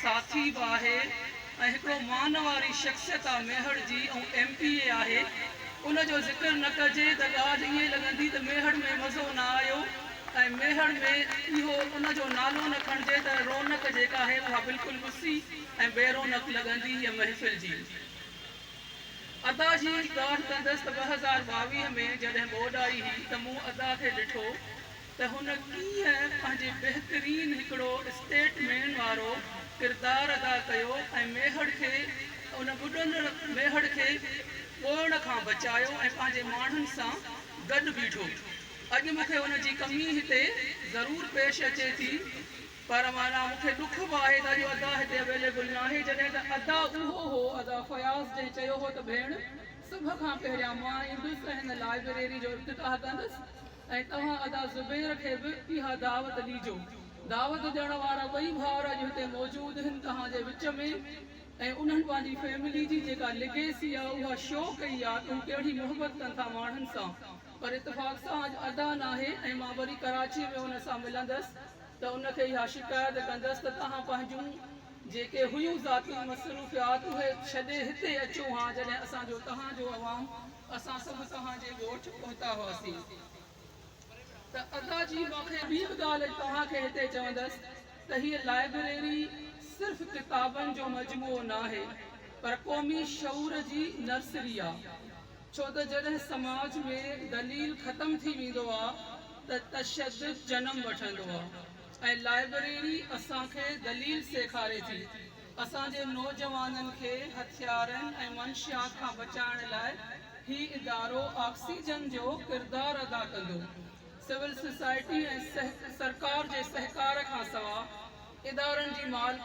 ساٿي به آهي ۽ هڪڙو مان واري شخصيت آ ميهڙ جي ۽ ايم پي اي آهي ان جو ذڪر نه ڪجي ته ڳالهه ائين لڳندي ته ميهڙ ۾ مزو نه آيو ۽ ميهڙ ۾ اهو ان جو نالو نه کڻجي ته رونق جيڪا آهي اها بلڪل ٻسي ۽ بي رونق لڳندي هيء محفل جي. ادا جي ڳالهه ڪندس ته 2022 ۾ جڏهن ٻوڏ آئي هئي ته مون ادا کي ڏٺو ته هن ڪيئن پنهنجي بهترين هڪڙو اسٽيٽ مين وارو ڪردار ادا ڪيو ۽ ميهڙ کي ان ٻڏندڙ ميهڙ کي ٻوڙڻ کان بچايو ۽ پنهنجي ماڻهن سان گڏ بيٺو. اڄ مون کي ان جي ڪمي هتي ضرور پيش اچي ٿي پر معنيٰ مون کي ڏک به آهي ته اڄ ادا هتي اويليبل ناهي جڏهن ته ادا اهو هو ادا فياض جنهن چيو هو ته ڀيڻ سڀ کان پهريان مان ايندس ۽ هن لائبريري جو افتتاح ڪندس ۽ توهان ادا زبير کي به اها دعوت ڏيجو. دعوت ڏيڻ وارا ٻئي ڀائر اڄ هتي موجود هن توهان جي وچ ۾ ۽ انهن پنهنجي فيملي جي جيڪا ليگيسي آ اها شو ڪئي آ ته هو ڪهڙي محبت ڪن ٿا ماڻهن سان پر اتفاق سان اڄ ادا ناهي ۽ مان وري ڪراچي ۾ ان سان ملندس ته ان کي اها شڪايت ڪندس ته توهان پنهنجون جيڪي هيون ذاتي مصروفيات اهي ڇڏي هتي اچو هان جڏهن اسان جو توهان جو عوام اسان سڀ توهان جي ڳوٺ پهتا هئاسين ته ادا جي مون کي ٻي به ڳالهه اڄ توهان کي هتي چوندس ته هيء لائبريري صرف ڪتابن جو مجموعو ناهي پر قومي شعور جي نرسري آ ڇو ته جڏهن سماج ۾ دليل ختم ٿي ويندو آ ته تشدد جنم وٺندو آ ۽ لائبريري اسان کي دليل سيکاري ٿي. اسان جي نوجوانن کي هٿيارن ۽ منشيات کان بچائڻ لاء هي ادارو آڪسيجن جو ڪردار ادا ڪندو. سول سوسائٽي ۽ سرڪار جي سهڪار کان سوا ادارن جي مالڪي.